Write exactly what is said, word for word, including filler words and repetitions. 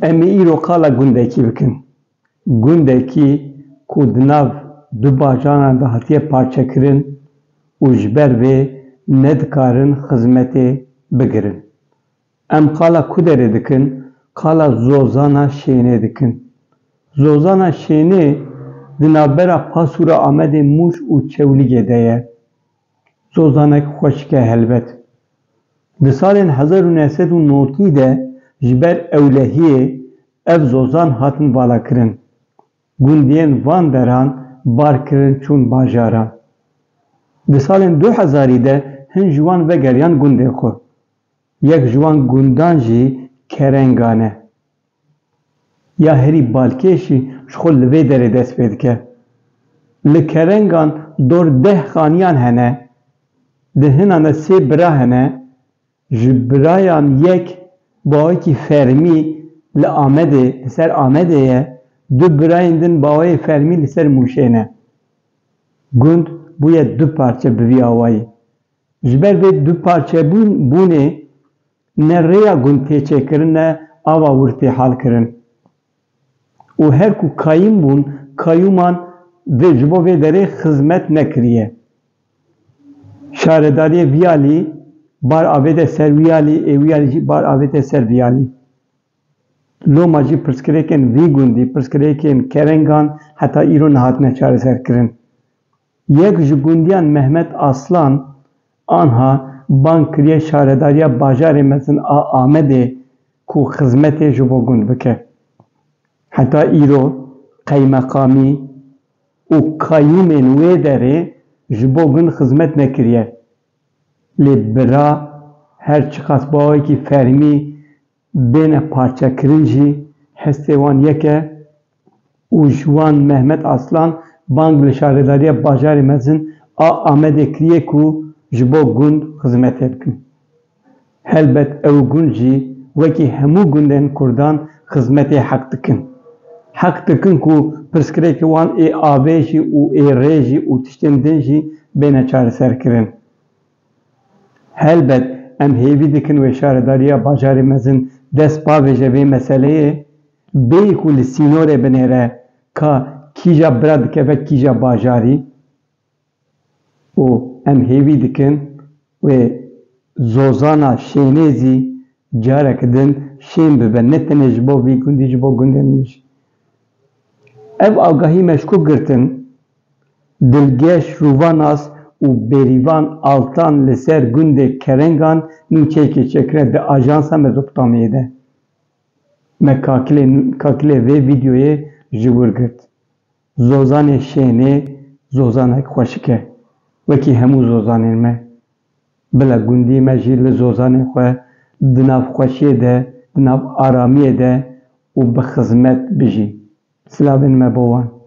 Em ê îro qala gundekî bikin. Gundekî ku di nav du bajaran de hatiye parçekirin û ji ber vê nedikarin xizmetê bigirin. Em qala ku derê dikin? Qala Zozana Şênê dikin. Zozana Şênê di navbera Pasûra Amedê, Mûş û Çewlîgê de ye. Zozanek xweşik e helbet. Di salên hezar û neh sed û notî de ji ber ewlehiyê ev zozan hatin valakirin. Gundiyên van deran bar kirin çûn bajaran. Di salên du hezarî de hin ji wan vegeriyan gundê xwe. Yek ji wan gundan jî Kerengan e. Ya herî balkêş jî ji xwe li vê derê dest pê dike. Li Kerengan dor deh xaniyan hene. Di hinan de sê bira hene. Ji birayan yek bawekî fermî li Amedê, li ser Amedê ye. Du birayên din baweyê fermî li ser Mûşê ne. Gund bûye du parçe bi vî awayî. Ji ber vê du parçe bûn, bûnê ne rêya gund tê çêkirin ne ava wir tê halkirin. Û her ku kayîm bûn, kayûman vê, ji bo vê derê xizmet nekiriye. Şaredariyê vî alî bar avête ser wî alî, ê wî alî jî bar avête ser vî alî. Loma jî pirsgirêkên vî gundî, pirsgirêkên Kerengan heta îro nehatine çareserkirin. Yek ji gundiyan Mehmet Aslan anha bang kiriye şaredariya bajarê mezin a Amedê ku xizmetê ji bo gund bike. Heta îro qeymeqamî û kayûmên wê derê ji bo gund xizmet nekiriye. Lê bira her çiqas bawekî fermî bêne parçekirin jî hestê wan yek e û ji wan Mehmet Aslan bang li şaredariya bajarê mezin a Amedê kiriye ku ji bo gund xizmetê bikin. Helbet ew gund jî wekî hemû gundên kurdan xizmetê heq dikin. Heq dikin ku pirsgirêkê wan ê avê jî û ê rê jî û tiştên din jî bêne çareserkirin. Helbet em hêvî dikin wê şaredariya bajarê mezin dest bavêje vê meseleyê, bêyî ku li sînorê binêre ka kîja bira dikeve kîja bajarî û em hêvî dikin wê zozana Şênê zî careke din şên bibe, ne tenê ji bo vî gundî, ji bo gundên din jî. Ev agahî me ji ku girtin? Dilgeş Rûvanas û Bêrîvan Altan li ser gundê Kerengan nûçeyekê çêkirine di Ajansa Mezopotamyayê de. Me kakilê, kakilê vê vîdeoyê ji wir girt. Zozanê Şênê zozanek xweşik e. Wekî hemû zozanên me. Bila gundî me jî li zozanê xwe di nav xweşiyê de, di nav aramiyê de û bi xizmet bijî. Silavên me bo wan.